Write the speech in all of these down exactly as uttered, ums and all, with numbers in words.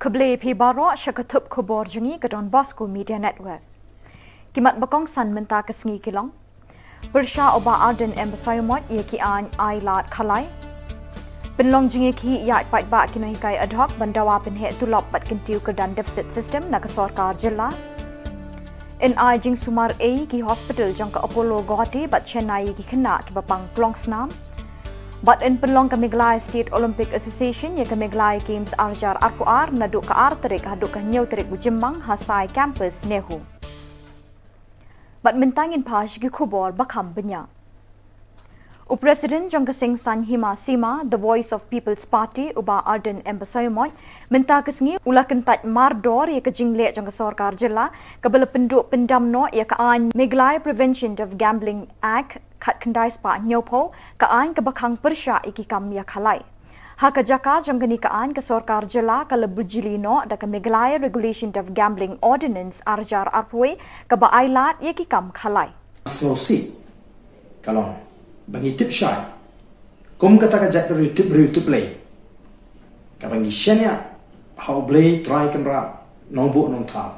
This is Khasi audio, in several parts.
Khublei phi baroh sha ka thup khubor jong ngi ka Don Bosco Media Network. Ki mat ba kongsan mynta ka sngi ki long: Pyrshah u Bah Ardent M Basaiawmoit ïa ki aiñ ai lad khalai. Pynlong jingïakhih ïaid paidbah ki nonghikai ad hoc ban dawa pynheh tulop bad kyntiew kyrdan deficit system na ka sorkar jylla. Yn ai jingsumar ei ki hospital jong ka Apollo Guwahati bad Chennai ïa ki khynnah kiba pang klongsnam. Bad yn pynlong ka Meghalaya State Olympic Association ïa ka Meghalaya Games ar hajar arphew ar naduh ka ar tarik haduh ka hynñiew tarik u Jymmang ha Sai Campus NEHU. Bad mynta ngin phai sha ki khubor ba kham bniah. U President jong ka Seng Saiñ Hima Sima, The Voice of People's Party, u Bah Ardent M Basaiawmoit, mynta ka sngi u la kyntait mardor ïa ka jingleh jong ka sorkar jylla kaba la pynduh pyndam noh ïa ka aiñ Meghalaya Prevention of Gambling Act khatkhyndai spah hynñiewphew, ka aiñ kaba khang pyrshah ïa ki kam ïa khalai. Ha ka jaka jong kane ka aiñ, ka sorkar jylla ka la bujli noh da ka Meghalaya Regulation of Gambling Ordinance ar hajar arphew wei, kaba ai lad ïa ki kam khalai. Sngewsih ka long ba ngi tip shai kum kata ka jaitbynriew tip briew tip Blei, kaba ngi shaniah ha U Blei Trai Kynrad Nongbuh Nongthaw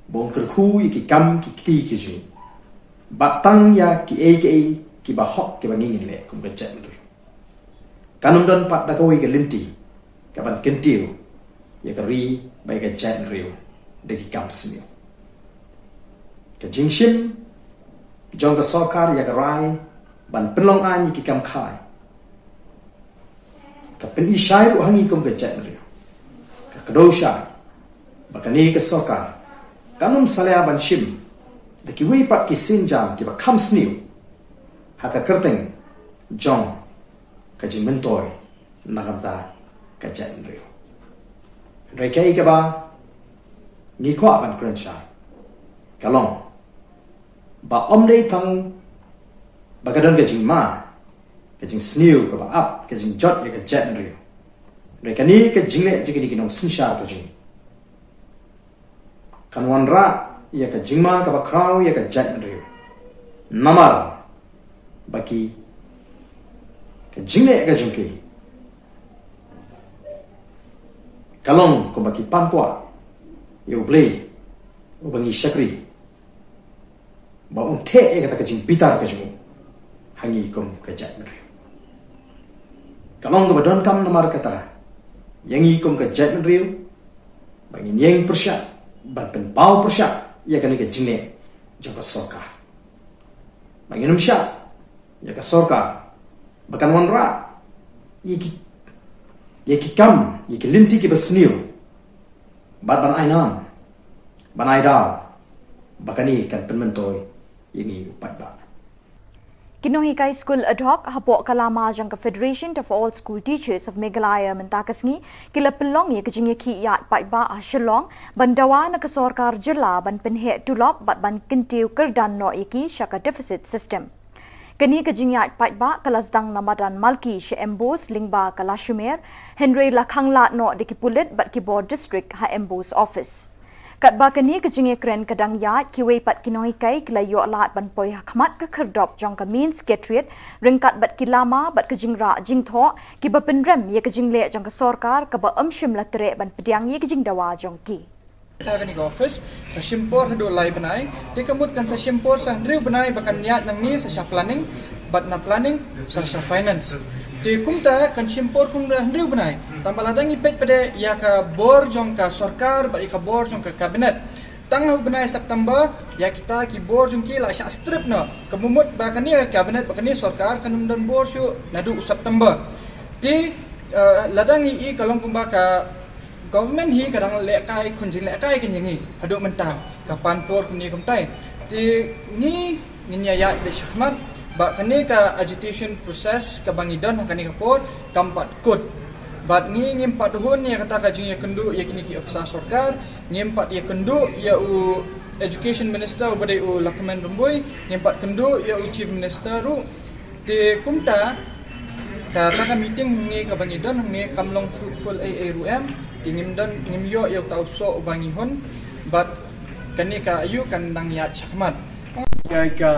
ba un kyrkhu ïa ki kam ki kti ki jong ngi, bad tang ïa kiei kiei kiba hok kiba ngi ngin leh kum ka jaitbynriew. Kan ym don pat da kawei ka lynti kaban kyntiew ïa ka ri bad ïa ka jaitbynriew da ki kam sniew. Ka jingshim jong ka sorkar ïa ka rai ban pynlong aiñ ïa ki kam khalai ka pyni shai ruh ha ngi kum ka jaitbynriew. Ka kdew shai ba kane ka sorkar kan ym salia ban shim da kiwei pat ki sienjam kiba kham sniew ha ka kyrteng jong ka jingmyntoi na ka bynta ka jaitbynriew. Hynrei kaei kaba ngi kwah ban kren shai ka long ba ym dei tang ba ka don ka jingma, ka jingsniew kaba ap, ka jingjot ïa ka jaitbynriew, hynrei kane ka jingleh jong kine ki nongsynshar ka jong ngi kan wanrah ïa ka jingma kaba khraw ïa ka jaitbynriew. Namar ba ki, ka jingleh ka jong ki ka long kumba ki pan kwah ïa U Blei uba ngi shakri ba un theh ïa kata ka jingbitar ka jong u ha ngi kum ka jaitbynriew. Ka long kaba donkam namar kata ïa ngi kum ka jaitbynriew ba ngin ïeng pyrshah ban pynpaw pyrshah ïa kane ka jingleh jong ka sorkar. Ba ngin ym shah ïa ka sorkar ba kan wanrah ïa ki, ïa ki kam, ïa ki lynti kiba sniew, bad ban ai nam, ban ai daw ba kane kan pynmyntoi ïa ngi u paidbah. Ki nonghikai skul ad hoc hapoh ka lama jong ka Federation of All School Teachers of Meghalaya mynta ka sngi ki la pynlong ïa ka jingïakhih ïaid paidbah ha Shillong ban dawa na ka sorkar jylla ban pynheh tulop bad ban kyntiew kyrdan noh ïa ki sha ka deficit system. Kane ka jingïaid paidbah ka la sdang na madan Malki sha MBOSE lyngba ka Lashimer, hynrei la khanglad noh da ki pulit bad ki bor district ha MBOSE office. Katba kane ka jingïakren ka dang ïaid, kiwei pat ki nonghikai ki la ïoh lad ban poi ha khmat ka khyrdop jong ka Main Secretariat ryngkat bad ki lama bad ka jingrah jingthoh kiba pynrem ïa ka jingleh jong ka sorkar kaba ym shym la treh ban pdiang ïa ka jingdawa jong ki. Kata kane ka office ka shim por haduh lai bnai, te ka mut kan sa shim por sa hynriew bnai ba kan ïaid nangne sa sha planning, bad na planning sa sha finance. Te kumta kan shim por kum hynriew bnai. Tangba lada ngi peit pat ïa ka bor jong ka sorkar bad ïa ka bor jong ka cabinet, tang ha u bnai September ïa kita ki bor jong ki la shah strip noh. Ka mut ba kane ka cabinet bad kane sorkar kan ym don bor shuh naduh u September. Te, eh, lada ngi i ka long kumba ka government hi ka dang lehkai khun jinglehkai kan ïa ngi haduh mynta, ka pan por kumne kumtai. Te ngi, ngin ïa ïaid beit shakhmat ba kane ka agitation process kaba ngi don ha kane ka por kam pat kut. Bad ngi ngim pat hun ïa kata ka jingïakynduh ïa kine ki officer sorkar, ngim pat ïakynduh ïa u Education Minister uba dei u Lahkmen Rymbui, ngim pat kynduh ïa u Chief Minister ruh. Te kumta kata ka meeting hangne kaba ngi don hangne kam long fruitful ei ei ruh em. Te ngim don, ngim ïoh ïa uta u soh uba ngi hun. Bad kane ka aïu kan nang ïaid shakhmat. Ïa ka,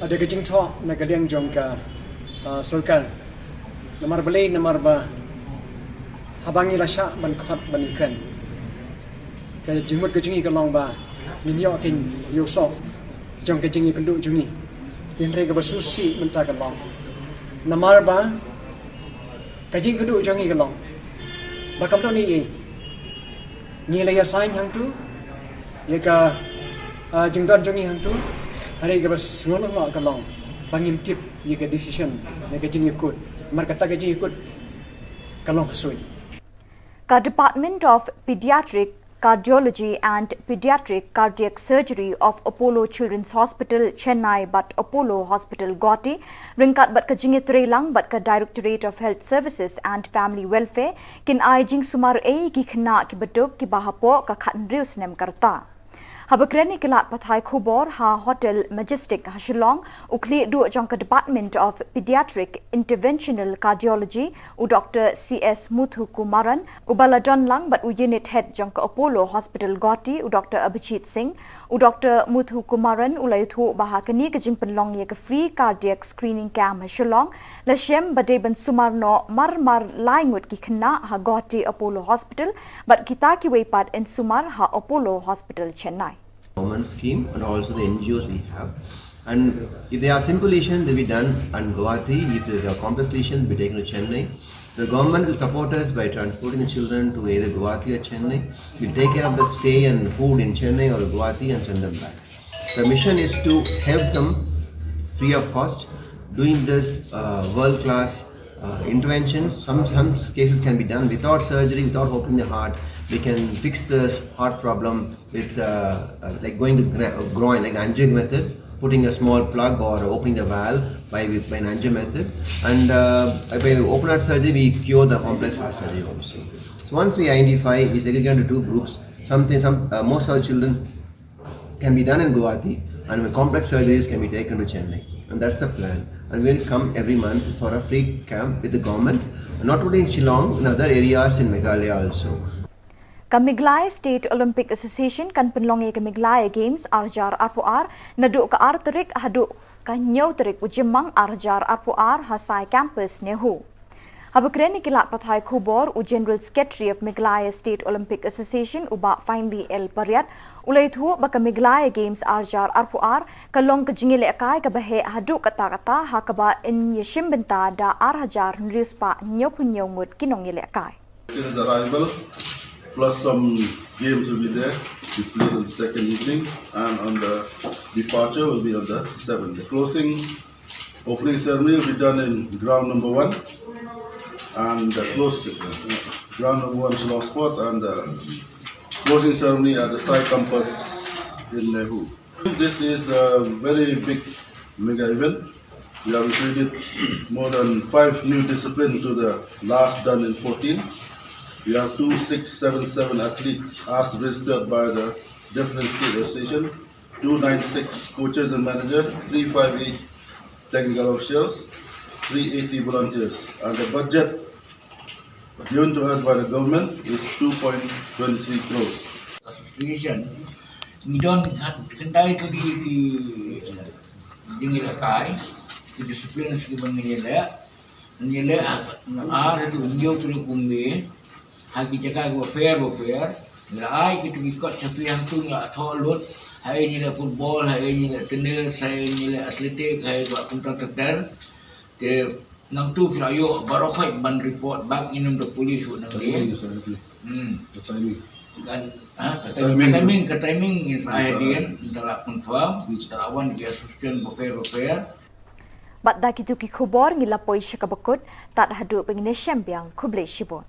ada ka jingthoh na ka liang jong ka, ah, sorkar. Namar balei, namar ba Haba ngi la shah ban khot ban ïakren, ka jingmut ka jong ngi ka long ba ngin ïoh ka ïewsoh jong ka jingïakynduh jong ngi. Hynrei kaba sngewsih mynta ka long, namar ba ka jingïakynduh jong ngi ka long ba kam don ei ei. Ngi la ïasain hangtu ïa ka, ah, jingdon jong ngi hangtu. Hynrei kaba sngewlyngngoh ka long ba ngim tip ïa ka decision, ïa ka jingïakut. Namar kata ka jingïakut ka long ha suiñ. Ka Department of Pediatric Cardiology and Pediatric Cardiac Surgery of Apollo Children's Hospital, Chennai bad Apollo Hospital, Guwahati, ryngkat bad ka jingïatreilang bad ka Directorate of Health Services and Family Welfare, kin ai jingsumar ei ïa ki khynnah kiba duk kiba hapoh ka khathynriew snem ka rta. Haba kren ïa ki lad pathai khubor ha Hotel Majestic ha Shillong, u khlieh duh jong ka Department of Pediatric Interventional Cardiology, u Doctor C S Muthukumaran, uba la don lang bad u Unit Head jong ka Apollo Hospital Guwahati, u Doctor Abhijit Singh. U Doctor Muthukumaran u la ïathuh ba ha kane ka jingpynlong ïa ka free cardiac screening camp ha Shillong, la shem ba dei ban sumar noh mar mar lai ngut ki khynnah ha Guwahati Apollo Hospital, bad kita kiwei pat yn sumar ha Apollo Hospital Chennai. Government scheme and also the N G Os we have. And if they are simple lesions, they'll be done in Guwahati. If they are complex lesions, they'll be taken to Chennai. The government will support us by transporting the children to either Guwahati or Chennai. We take care of the stay and food in Chennai or Guwahati and send them back. The mission is to help them free of cost, doing this uh, world-class uh, interventions. Some, some cases can be done without surgery, without opening the heart. We can fix the heart problem with uh, uh, like going the gra- uh, groin, like angiogram method, putting a small plug or opening the valve by, with, by an angio method. And uh, by open heart surgery, we cure the complex heart surgery also. So once we identify, we segregate into two groups. Something, some, uh, most of the children can be done in Guwahati, and complex surgeries can be taken to Chennai. And that's the plan. And we'll come every month for a free camp with the government, not only in Shillong, in other areas in Meghalaya also. Ka Meghalaya State Olympic Association kan pynlong ïa ka Meghalaya Games ar hajar arphew ar naduh ka ar tarik haduh ka hynñiew tarik u Jymmang ar hajar arphew ar ha Sai Campus, NEHU. Haba kren ïa ki lad pathai khubor, u General Secretary of Meghalaya State Olympic Association, u Bah Finely L Pariat, u la ïathuh ba ka Meghalaya Games ar hajar arphew ar ka long ka jingïalehkai kaba heh haduh katta katta, ha kaba yn ïashim bynta da ar hajar hynriew spah hynñiewphew hynñiew ngut ki nongïalehkai. Since arrival, plus some games will be there to play on the second evening, and on the departure will be on the seventh. The closing opening ceremony will be done in ground number one, and the close, ground number one Shillong Sports, and the closing ceremony at the Sai Campus in NEHU. This is a very big mega event. We have included more than five new disciplines to the last done in fourteen. We have two six seven seven athletes as registered by the different state association, two nine six coaches and managers, three five eight technical officials, three eighty volunteers, and the budget given to us by the government is two point twenty three crores. Association, ngi don khyndai tylli ki jingïalehkai, ki disciplines kiba ngin ïaleh. Ngin ïaleh ar haduh hynñiew tylli kumne ha ki jaka kiba pher bapher. Ngi la ai kito ki kot sha phi hangto, ngi la thoh lut, haei ngi leh football, haei ngi leh tennis, haei ngi leh athletic, haei ba kumta ter ter. Te nangtu phi la ïoh baroh khoit ban report back, ngin ym da pule shuh nangne. Hmm. Ka timing, ka timing, ka timing ngin sa ai hadien, ngi la confirm, ngi la wan ki association bapher bapher. Bad da kito ki khubor ngi la poi sha kaba kut, tad haduh ba ngin ïashem biang, khublei shibun.